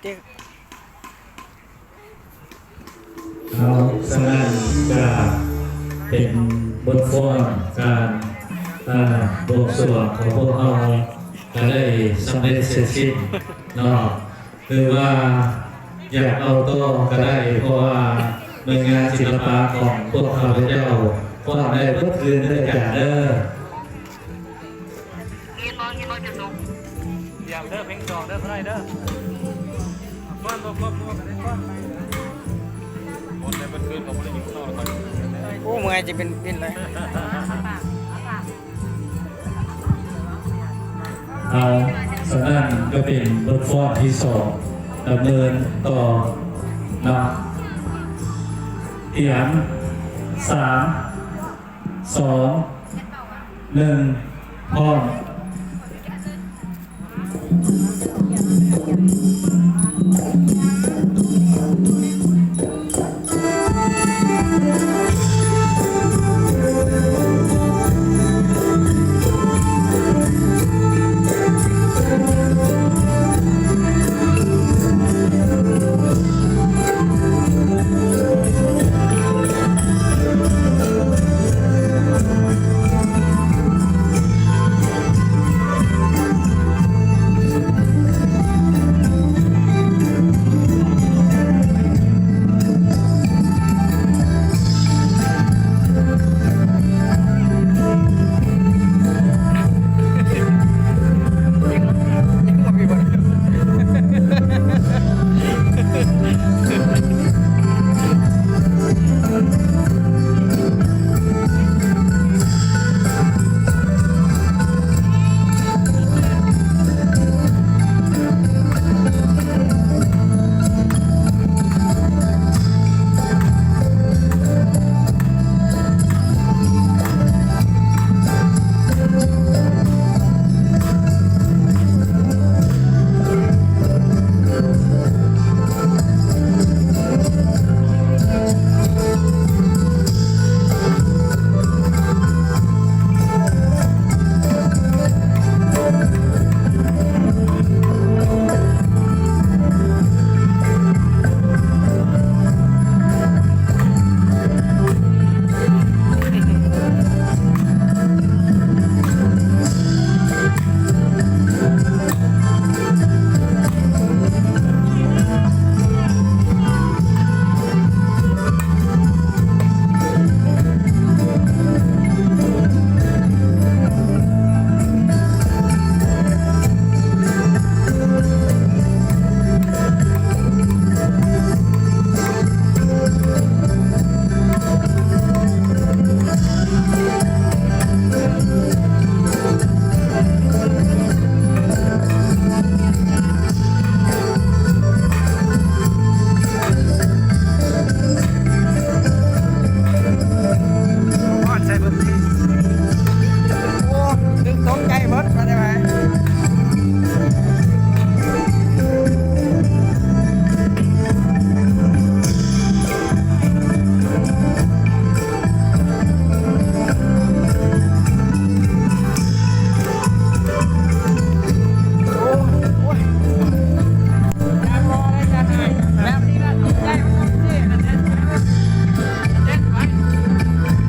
ເອົາ ສະນັ້ນກະເປັນບົດຟ້ອນການ ເອີ ບວງສວງຂອງພວກເຮົາກະໄດ້ສຳເລັດເສັດສິ້ນເນາະ. ຫຼືວ່າຢາກເອົາຕໍ່ກະໄດ້ ເພາະວ່າໜ່ວຍງານສິລະປະຂອງພວກຂ້າພະເຈົ້າພ້ອມໄດ້ເບິດຄືນເດີອາຈານເດີ. ຍິນບໍ່ ຍິນບໍ່ ຈຸດສຸກ ຢ້ຳເດີ ເພງສອງເດີ ບໍ່ໄດ້ເດີ ຄວາມບໍ່ຄວບ ບໍ່ໄດ້ຄວາມ ໝົດແລ້ວ ເບິດຄືນກໍບໍ່ໄດ້ຍິນເຂົາ ໂອ້ ເມື່ອຍຈະເປັນ ເປັນເລີຍ. ເອົາ ສະນັ້ນກໍເປັນບົດຟ້ອນທີສອງ ດຳເນີນຕໍ່ເນາະ. ຕຽມ ສາມ ສອງ ໜຶ່ງ ພ້ອມ.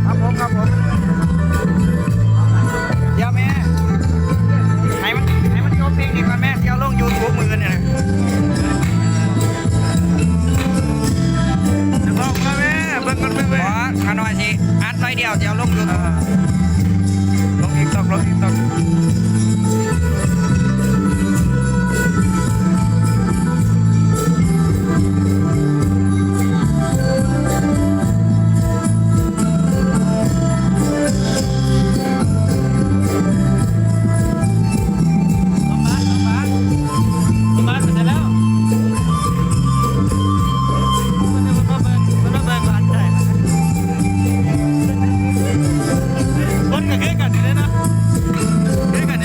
ຄັບຜົມ ຄັບຜົມ ດຽວແມ່ ໃຫ້ມັນ ໃຫ້ມັນຈົບເພງນີ້ກ່ອນແມ່ ຊິເອົາລົງຢູທູບມື້ອື່ນນີ້ນະ. ເບິ່ງກ່ອນແມ່ ເບິ່ງກ່ອນແມ່ ບໍ່ ຂ້ານ້ອຍຊິອັດໜ້ອຍດຽວ ຊິເອົາລົງຢູທູບ ເອີ ລົງຕິກຕັອກ ລົງຕິກຕັອກ. ຄົນກໍຄືກັນນີ້ເດ້ເນາະ ຄືກັນ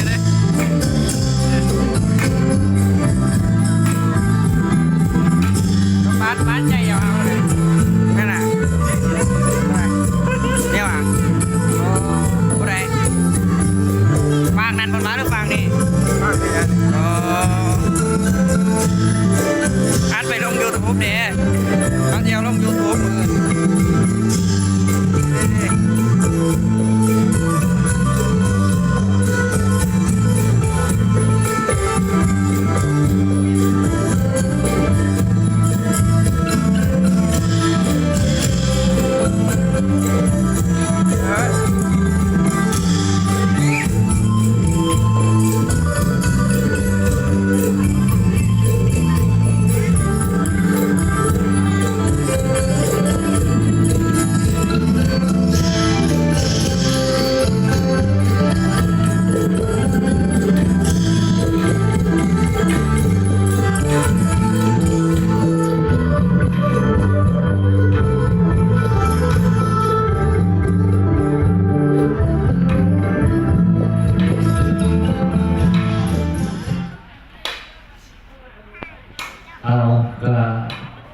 ເອົາ ກະ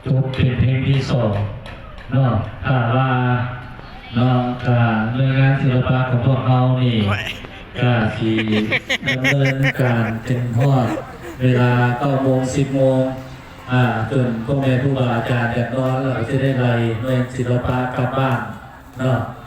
ຈົບເປັນເພງທີສອງເນາະ. ຖ້າວ່າເນາະ ກະໜ່ວຍງານສິລະປະຂອງພວກເຮົານີ້ ກະຊິດຳເນີນການຈົນຮອດເວລາເກົ້າໂມງ ສິບໂມງ ອາ ຈົນພໍ່ແມ່ຄູບາອາຈານຢາກນອນ ແລ້ວກະຊິໄດ້ໄລ່ໜ່ວຍສິລະປະກັບບ້ານເນາະ.